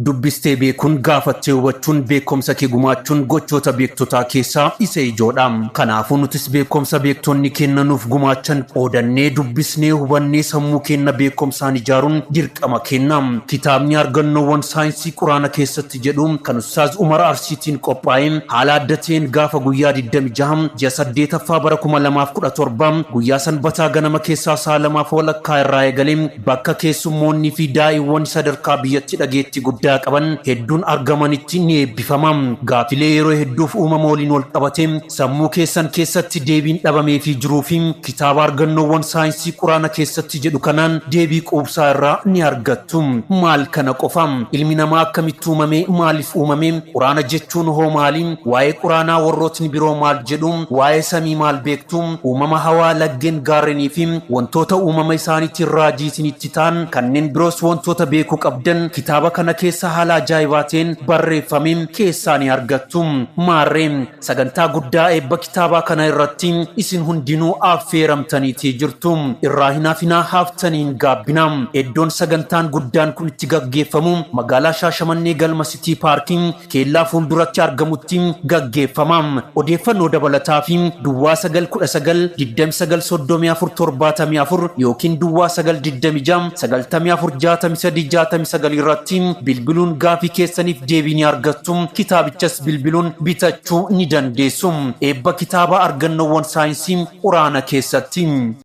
Dubbistee beekuun, gaafattee hubachuun, beekumsa kee gumaachuun gochoota beektotaa keessaa isa ijoodha. Kanaafuu nutis beekumsa beektonni kenna nuuf gumaachan qoodannee, dubbisnee, hubannee sammuu keenya beekumsaan ijaaruun dirqama kenna. Kitaabni Argannoowwan Saayinsii Quraana Keessatti jedhu kan Ustaaz Umar Arsiitiin qophaa'e haala adda ta'een gaafa guyyaa 26 ji'a 8ffaa bara 2017 guyyaa Sanbataa ganama keessaa sa'a 2:30 irraa eegalee bakka keessummoonni fi daa'iiwwan sadarkaa biyyatti dhageettii guddaa qaban hedduun argamanitti ni eebbifama. Gaafilee yeroo hedduuf uumama waliin wal qabate sammuu keessan keessatti deebiin dhabamee fi jiruu fi kitaaba Argannoowwan Saayinsii Quraana Keessatti jedhu kanaan deebii quubsaa irraa ni argattu. Maal kana qofa? Ilmi namaa akkamitti uumame? Maaliif uumame? Quraana jechuun hoo maali? Waa'ee Quraanaa warrootni biroo maal jedhu? Waa'ee samii maal beektu? Uumama hawaa, laggeen, gaarrenii fi wantoota uumama isaaniitiin raajii isinitti ta'an kanneen biroos wantoota beekuu qabdan kitaaba kana keessa haala ajaa'ibaa ta'een barreeffame keessaa ni argattu. Maarree, sagantaa guddaa eebba kitaabaa kana irratti isin hundinuu affeeramtaniitii jirtu. Irraa hin hafinaa, haftanii hin gaabbinaa. Iddoon sagantaan guddaan kun itti gaggeeffamu magaalaa Shaashamannee galma Sitii Paarkii keellaa fuulduratti argamutti gaggeeffama. Odeeffannoo dabalataa fi duwwaa 9 19 29 34 74 yookiin duwwaa 9 26 94 63 69 irratti bilbiluun gaafii keessaniif deebii ni argattu. Kitaabichas bilbiluun bitachuu ni dandeessu. Eebba kitaaba Argannoowwan Saayinsii Quraana Keessatti.